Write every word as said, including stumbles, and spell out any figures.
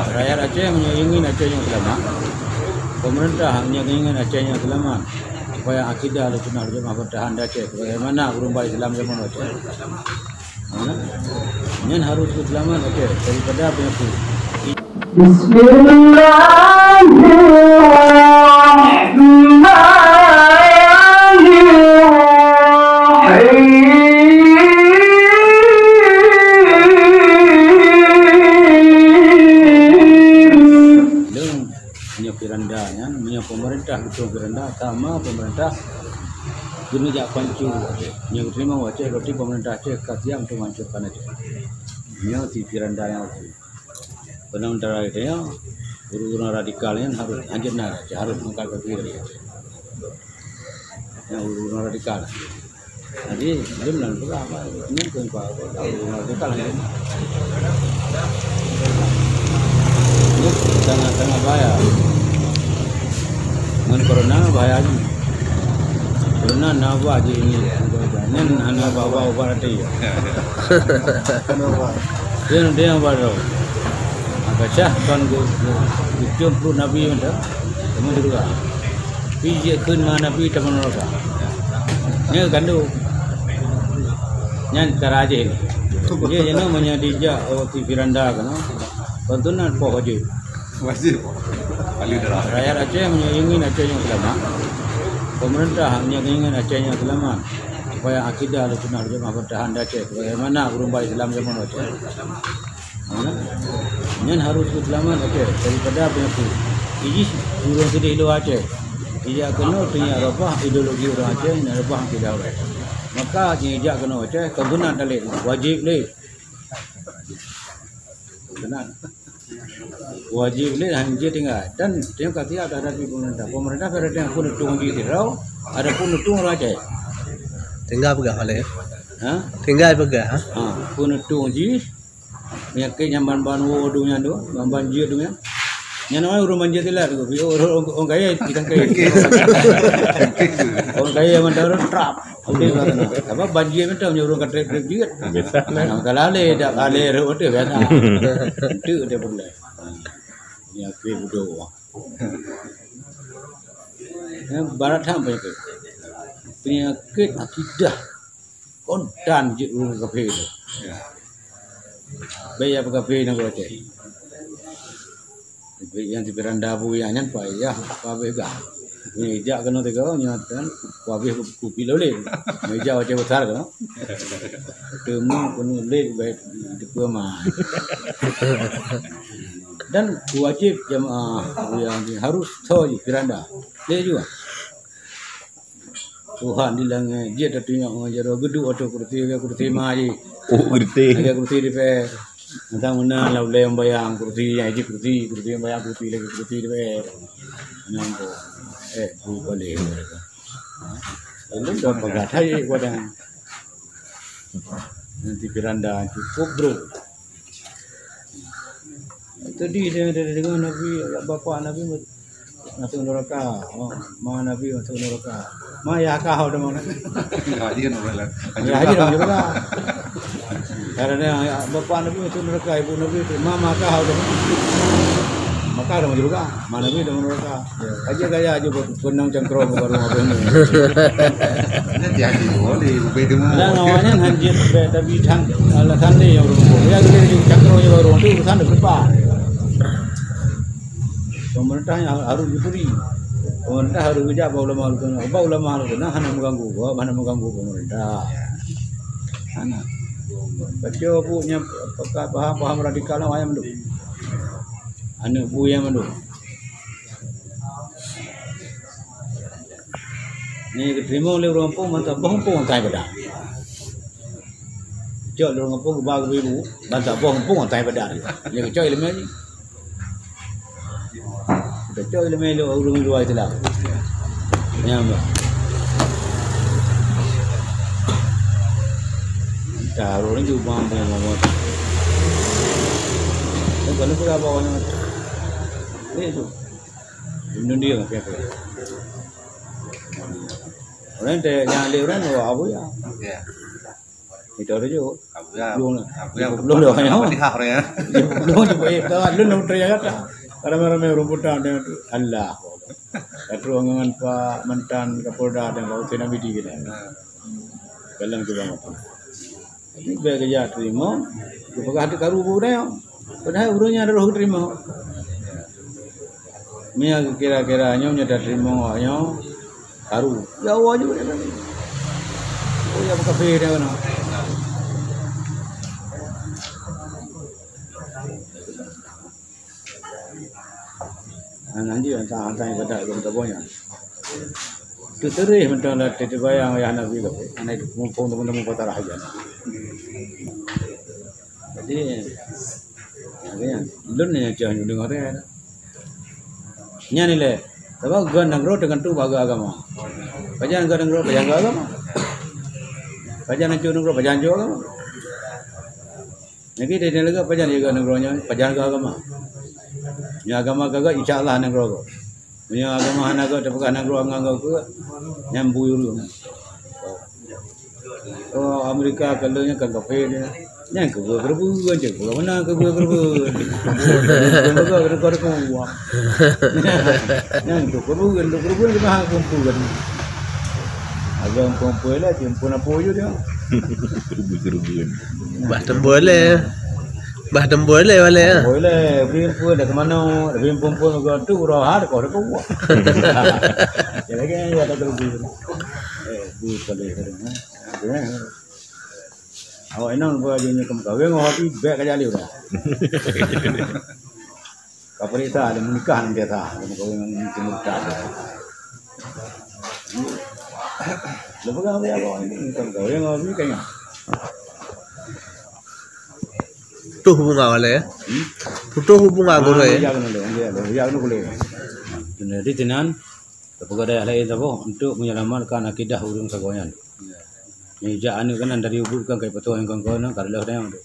Rakyat Aceh meunyoe ingin Aceh nyoe seulamat, pemerintah meunyoe ingin Aceh nyoe seulamat, supaya akidah Ahlussunnah wal Jamaah bertahan di Aceh, sebagaimana ureuëng bak Islam zaman Aceh. Ha? Nyan harus seulamat Aceh daripada penyakit. Bismillahirrahmanirrahim. Lôn meunyoe Firanda nyan, meunyoe pemerintah beutôi Firanda, sama pemerintah keuneuk jak pancu Aceh. Meunyoe teurimong Aceh, berarti pemerintah Aceh ka siap untuk menghancurkan Aceh. Meunyoe si Firanda nyang beutôi. Karena sementara itu ya, ureuëng-ureuëng radikal nyan harus hanjeuet na, harus mengangkat kaki dari Aceh. Nyang ureuëng-ureuëng radikal. Jadi, belum nan peugah apa, ini pun apa, apa, ureuëng radikal nyan. Ini sangat-sangat bahaya. Ngon corona bahaya ni. Corona na ubah je ini. Nyan hana ubah-ubah ubat até. Dia, dia yang baru. Maka syah kon gu-, gu-, gucung pruet Nabi mantong. Teuma juga. Pi jeuet kheun ma Nabi teuma neraka. Nyan kandung. Nyan cara jih ni. Dia jeuet meunyoe dijak, oh, si Firanda keunoe. Tontonan poh wajib. Wajib. Paling darah. Rakyat Aceh meunyoe ingin Aceh nyoe seulamat, pemerintah meunyoe ingin Aceh nyoe seulamat, supaya akidah Ahlussunnah wal Jamaah bertahan di Aceh, sebagaimana ureuëng bak Islam zaman Aceh. Ha? Nyan harus seulamat Aceh daripada penyakit. Ijih ureuëng sideh luwa Aceh. Ijak keunoe teungoh reubah ideologi ureuëng Aceh, nyan reubah akidah ureuëng. Maka jijak keunoe Aceh, kon sunat talét, wajib lé. Sunat. Wajib lé hanjeuet tinggai. Dan teuka siap hadapi pemerintah. Pemerintah pada teuka pun tueng jih sidroe, ada pun tueng ureuëng Aceh. Tinggai peugah oleh. Ha? Tinggai peugah, ha? Ha, pun tueng jih. Penyakit nyang ban-ban wo donya tu, ban-ban jeuet donya. Nyan namanya ureuëng ban jeuet silat tu. Ureuëng, ureuëng kaya ikan kaya. Ureuëng kaya mantong trap. Okey, apa ban jeuet mantong ureuëng ka trap-trap jeuet. Biasa lah. Nah, kalau lé dak kali rot tu biasa. Itu dia perlu. Penyakit bodoh. Yang barat ham penyakit. Penyakit akidah. Kontan jeuet ureuëng kafé tu. Ya. Baik ya kafé nanggroe Aceh. Baik nyang di Firanda bu nyan payah pabeh gah. Ni jak keunoe tiga nyan dan pabeh kupi lolé. Ni jak Aceh besar keunoe. Teuma keunoe lé baik di peuman. Dan wajib jamaah yang harus tahu Firanda. Dia juga. Tuhan di langét, jeuet tatunyok ngon jaroe geuduek ateueh kursi, kursi ma jih. Oh, kursi. Lagèe kursi D P R. Entah mana lah ulèe bayang kursi, nyang jih kursi, kursi bayang kursi lagi kursi D P R. Nyang ko. Eh, bu boleh. Lalu dah peugah tadi pada. Nanti Firanda cukup, bro. Jadi dia, dia dengar Nabi, bapak Nabi masuk neraka. Oh, ma Nabi masuk neraka. Ma ya kah udah mana? Haji kan orang lain. Ya, haji dong juga. Karena ya, bapak Nabi masuk neraka, ibu Nabi itu, ma ma kah udah mana? Maka ada juga. Ma Nabi udah neraka. Aja gaya aja buat benang cangkrong baru apa ni. Nanti haji boleh, ubah demo. Dan awaknya hanjit tapi tang alasan dia yang rumah. Ya, dia cangkrong yang baru itu urusan depan. Pemerintah yang harus diberi. Pemerintah harus bijak bak ulama Ahlussunnah. Bak ulama Ahlussunnah hana mengganggu, hana mengganggu pemerintah. Hana. Baca buku nya paham-paham radikal lah, ayam tu. Aneuk bu nyang mandum. Ni geuteurimong lé ureuëng gampông mantong boh gampông ngon tai padan. Cok lé ureuëng gampông geuba geubu-ibu mantong boh gampông ngon tai padan. Nyan geucok ileumèe jih. Geucok ileumèe lé ureuëng luwa Islam. Nyan bah. Entah ureuëng jubah boh gampông. Bukan itu lah bawahnya. Ni tu. Indonesia, oke, oke. Orang teh yang ada orang bawa apa ya? Ya. Itu ada juga. Belum lah. Belum dah banyak. Belum cukup. Eh, dah, belum dah terjadi kata. Ramai-ramai rumputan dia tu. Allah. Kata dengan Pak Mantan Kapolda dan Pak Hussein Hamidi kita. Dalam juga apa. Jadi, bèk geujak teurimong, geupeugah teukaru bu dayong. Padahai ureueng nyan roh geuteurimong. Meunyo kira-kira nyoe, nyoe tateurimong awak nyoe, karu. Ya Allah, jeuet. Oh, ya, beukafé dia keunoe. Nah, nanti hantai-hantai ibadat lom saboh nyan. Teuteureh mantong lam teubayang ayah Nabi tu. Aneuk muphom teumeu-teumeu patah raja. Jadi, akhirnya, lôn ni nyang cah deungoe. Nyan ilèe. Sabab geuh nanggroe teugantung bak geuh agama. Pajan geuh nanggroe, pajan geuh agama. Pajan ancô nanggroe, pajan ancô agama. Jadi, dari lagèe pajan jaga nanggroe nyan, pajan jaga agama. Nyan agama ka gèt, insya Allah nanggroe gèt. Meunyo agama hana gèt, teupeugah nanggroe ngon gèt, nyan bui ureueng. Oh, Amerika ka lheueh nyan kan kafé nyan. Nyan keubeue keureubeuen, cit. Bukan mana keubeue keureubeuen. Bukan bagaimana keubeue keureubeuen. Nyan tu keureubeuen, tu keureubeuen keubeue keureubeuen. Agama keureubeuen lah, cit, pun apa je dia. Bah teumbôi lé. Bah teumbôi lé walé, ya. Teumbôi lé, bri pun dah kemana, bri pun pun gua tu roh har kau dah kuat. Jadi kan ya tak terus. Eh, bu boleh kan. Awak inong gua je nyekem kawin, awak pi bèk ka jadi dah. Ka peurintah ada menikah nanti dah. Ada kawin dengan timur tak ada. Lepas kau ya kau ini kan kau yang kau ni kan. Putoh hubungan walé, ya? Putoh hubungan gurèe, ya? Ya kena deh, ya kena boleh. Jadi tenan, tapi ada lain sabo untuk menyelamatkan akidah ureueng sagoe nyan. Ni jak aneuk keunan dari ubit kan kai patoh nyang kon-kon ka lheueh dayang tu.